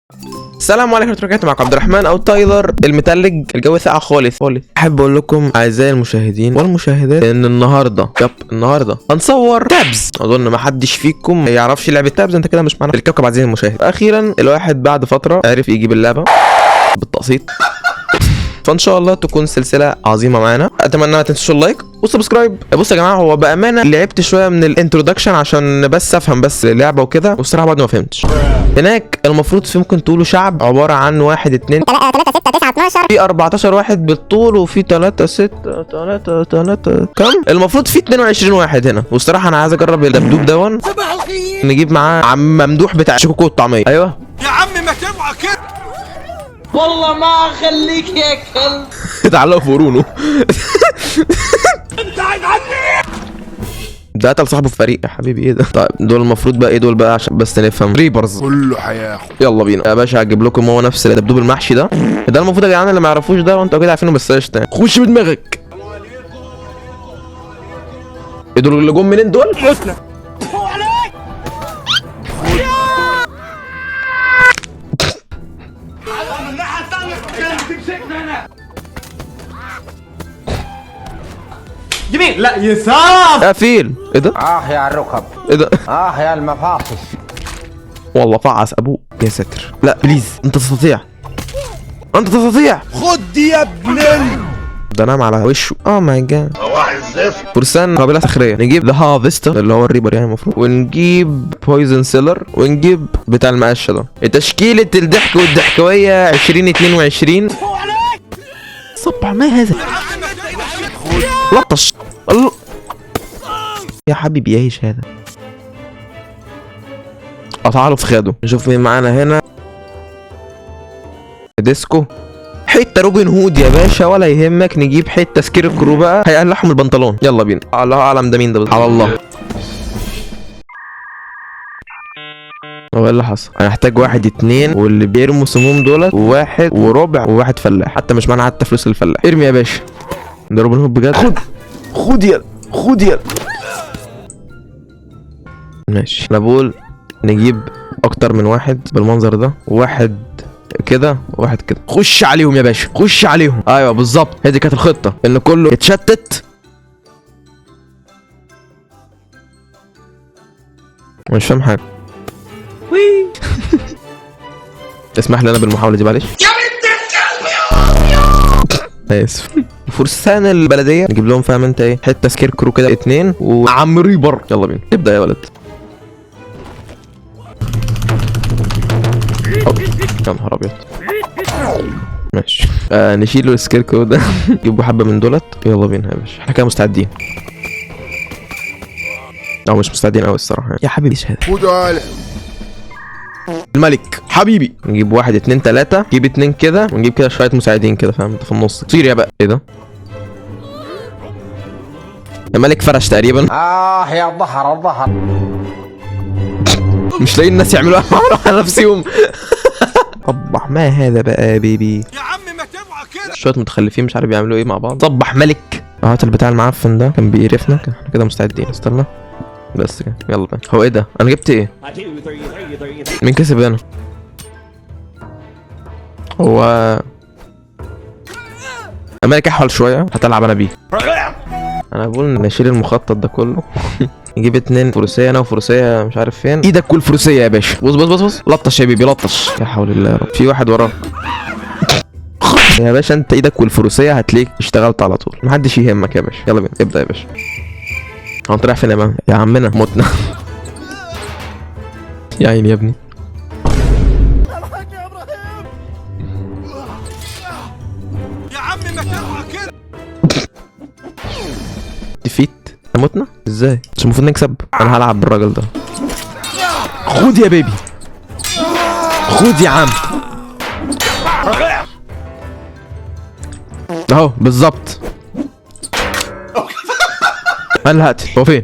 السلام عليكم ورحمة الله وبركاته، معكم عبد الرحمن او تايلر المتلج. الجو ساقع خالص خالص. احب اقول لكم اعزائي المشاهدين والمشاهدات ان النهارده yep النهارده هنصور تابز. اظن ما حدش فيكم ما يعرفش لعبه تابز، انت كده مش معانا في الكوكب عزيزي المشاهد. اخيرا الواحد بعد فترة عرف يجيب اللعبة بالتقسيط، فان شاء الله تكون سلسلة عظيمة معانا. اتمنى ما تنسوش ال like وال subscribe. بصوا يا جماعة، هو بامانه لعبت شوية من ال introduction عشان بس افهم بس اللعبة وكده، والصراحة برضه ما فهمتش. هناك المفروض في ممكن تقولوا شعب عبارة عن واحد اتنين 3 6 9 12، في 14 واحد بالطول، وفي 3 6 3 3 كم؟ المفروض في 22 واحد هنا. والصراحة انا عايز اجرب الدبدوب دون، صباح الخير نجيب معاه عم ممدوح بتاع شيكوكو الطعمية. ايوه يا عم ما تبغى كده. والله ما اخليك يا كلب. اتعلقوا في قرونه. انت عايز عني. ده قتل صاحبه في فريق يا حبيبي، ايه ده؟ طيب دول المفروض بقى ايه دول بقى عشان بس نفهم؟ reapers كله هياخد. يلا بينا يا باشا، هجيب لكم هو نفس الدبدوب المحشي ده. ده المفروض يا جدعان اللي ما يعرفوش ده، وانتوا كده عارفينه بس قشطه يعني. خش بدماغك. ايه دول اللي جم منين دول؟ يمين لا يسار. يا فيل ايه ده؟ اه يا الركب، ايه ده؟ اه يا المفاصل. والله فعص ابوه يا ساتر. لا please، انت تستطيع، انت تستطيع. خد يا ابن ده نام على وشه. oh my God. فرسان قابلة صخرية. نجيب the harvester اللي هو ال reaper يعني المفروض، ونجيب poison seller، ونجيب بتاع المقشة ده. تشكيلة الضحك والضحكوية 2022. صبع ما هذا؟ لطش الله يا حبيبي، ايش هذا؟ قطع له في خده. نشوف مين معانا هنا. ديسكو، حتة روبن هود يا باشا ولا يهمك. نجيب حتة scarecrow بقى، هيقلعهم البنطلون. يلا بينا. الله اعلم ده مين ده، على الله. هو ايه اللي حصل؟ انا هحتاج واحد اتنين واللي بيرموا سموم دولت، وواحد وربع، وواحد فلاح. حتى مش معانا حتى فلوس للفلاح. ارمي يا باشا. ده روبن هود بجد. خد خد يا خد يا. ماشي، انا بقول نجيب اكتر من واحد بالمنظر ده، واحد كده واحد كده. خش عليهم يا باشا، خش عليهم. ايوه بالظبط، هي دي كانت الخطة، ان كله يتشتت. مش فاهم حاجة. اسمح لي انا بالمحاوله دي معلش. اسف. فرسان البلدية نجيب لهم فاهم انت ايه، حتة scarecrow كده اتنين وعم reaper. يلا بينا ابدا يا ولد. يا نهار ابيض. ماشي نشيل ال scarecrow ده. نجيبوا حبه من دولت. يلا بينا يا باشا، احنا كده مستعدين او مش مستعدين قوي الصراحة يعني. يا حبيبي ايش هذا؟ خد على الملك حبيبي. نجيب واحد اتنين تلاتة، نجيب اتنين كده، ونجيب كده شوية مساعدين كده فاهم انت في النص. طير يا بقى. ايه ده؟ الملك فرش تقريبا. اه يا الظهر الظهر. مش لاقيين الناس يعملوا على نفسهم. صبح ما هذا بقى يا بيبي؟ يا عم ما تبغى كده. شوية متخلفين مش عارف بيعملوا ايه مع بعض. صبح ملك. هات البتاع المعفن ده كان بيقرفنا. احنا كده مستعدين. استنى بس كده، يلا بقى. هو ايه ده؟ انا جبت ايه؟ مين كسب هنا؟ هو الملك احول شوية، هتلعب انا بيه. انا بقول نشيل المخطط ده كله. نجيب اتنين فروسيه انا وفروسيه مش عارف فين. ايدك كل فروسيه يا باشا. بص بص بص بص، لطش يا بيبي لطش. يا حول الله يا رب، في واحد وراك يا باشا. انت ايدك والفروسيه هتلاقيك اشتغلت على طول، محدش يهمك يا باشا. يلا بينا ابدا يا باشا. هو انت رايح فين يا مان؟ يا عمنا متنا. يا عيني يا ابني. يا عم ما تبغى كده. defeat. متنا ازاي؟ مش المفروض نكسب؟ انا هلعب بالراجل ده. خد يا baby، خد يا عم. اهو بالظبط. انا اللي هقتل. هو فين؟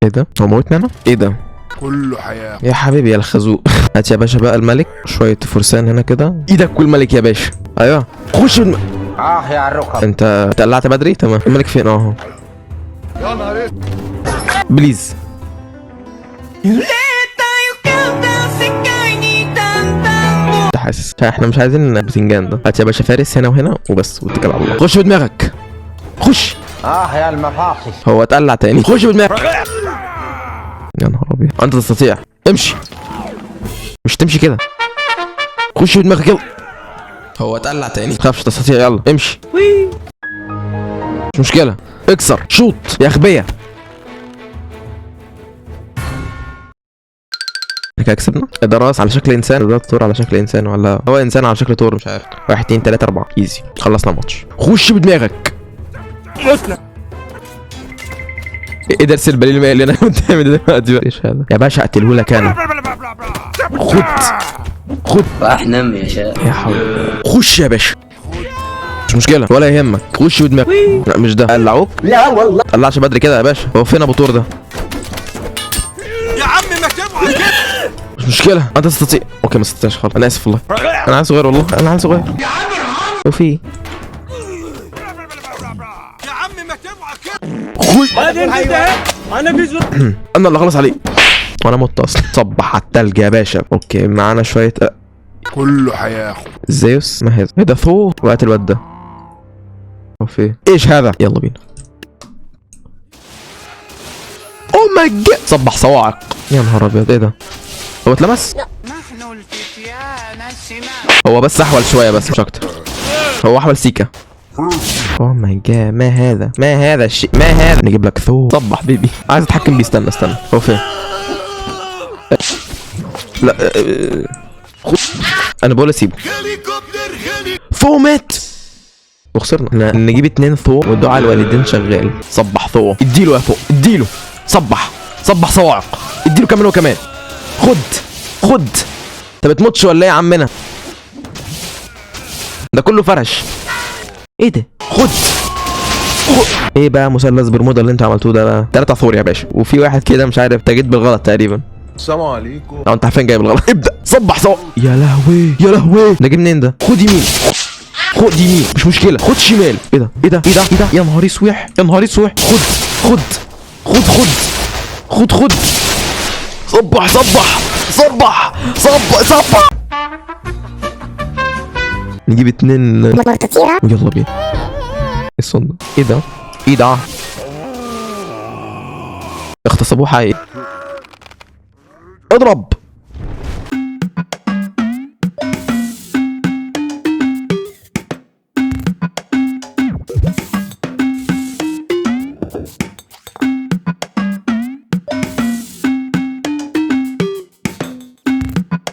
ايه ده؟ هو موتني انا؟ ايه ده؟ كله هياخد. يا حبيبي يا الخازوق. هات يا باشا بقى الملك. شوية فرسان هنا كده. ايدك والملك يا باشا. ايوه خش اه يا الركب. انت اتقلعت بدري. تمام. الملك فين؟ اهو. يا نهار please. حاسس احنا مش عايزين بتنجان ده. هات يا باشا فارس هنا وهنا وبس، واتكل على الله. خش بدماغك، خش. اه يا المفاصل. هو اتقلع تاني. خش بدماغك. يا نهار ابيض، انت تستطيع. امشي، مش تمشي كده. خش بدماغك يلا. هو اتقلع تاني. تخافش، تستطيع. يلا امشي، مش مشكلة. اكسر، شوط يا اغبياء. كده كسبنا. ده راس على شكل انسان، ده تور على شكل انسان، ولا هو انسان على شكل تور، مش عارف. 1 2 3 4 easy، خلصنا الماتش. خش بدماغك. ايه درس البليل المائي اللي انا قدامي دلوقتي؟ ايش هذا يا باشا؟ اقتله لك انا. خد خد. راح نم يا شيخ. يا حول. خش يا باشا، مش مشكلة ولا يهمك. خش بدماغك. لا مش ده. قلعوك؟ لا والله. قلعش بدري كده يا باشا. هو فين ابو تور ده؟ يا عم ما تبعد كده. مش مشكلة، انت تستطيع. okay ما استطيعش خالص، انا اسف والله. انا عيل صغير والله، انا عيل صغير. يا عم ارحم. وفي يا عم ما تبعد كده. خش. انا اللي خلص عليك وانا مت اصلا. صبح على التلج يا باشا. okay معانا شوية كله هياخد. زيوس. ما هذا؟ ايه ده؟ ثور وقت الواد ده. هو في ايش هذا؟ يلا بينا. oh my God، صبح صواعق. يا نهار ابيض، ايه ده؟ هو اتلمس؟ هو بس احول شوية بس مش اكتر. هو احول سيكا. oh my God، ما هذا؟ ما هذا الشيء؟ ما هذا؟ نجيب لك ثور. صبح baby. عايز اتحكم بيه. استنى استنى، هو فين؟ لا خد. انا بقول اسيبه. ثور مات وخسرنا. احنا نجيب 2 ثور والدعاء الوالدين شغال. صبح ثور، اديله يا ثور، اديله. صبح صبح صواعق، اديله كمان وكمان. خد خد. انت بتموتش ولا ايه يا عمنا؟ ده كله فرش. ايه ده؟ خد خد. ايه بقى مثلث برمودا اللي انتوا عملتوه ده بقى؟ 3 ثور يا باشا، وفي واحد كده مش عارف انت جيت بالغلط تقريبا. السلام عليكم. لو انت عارفين جاي بالغلط. ابدا صبح صبح. يا لهوي يا لهوي، ده جه منين ده؟ خد يمين، خد يمين، مش مشكلة. خد شمال. ايه ده؟ ايه ده؟ ايه ده؟ ايه ده؟ يا نهار اسوح، يا نهار اسوح. خد خد خد خد خد خد. صبح صبح صبح صبح صبح. نجيب 2 ويلا بينا. ايه الصوت ده؟ ايه ده؟ ايه ده؟ اغتصبوه حقيقي. اضرب.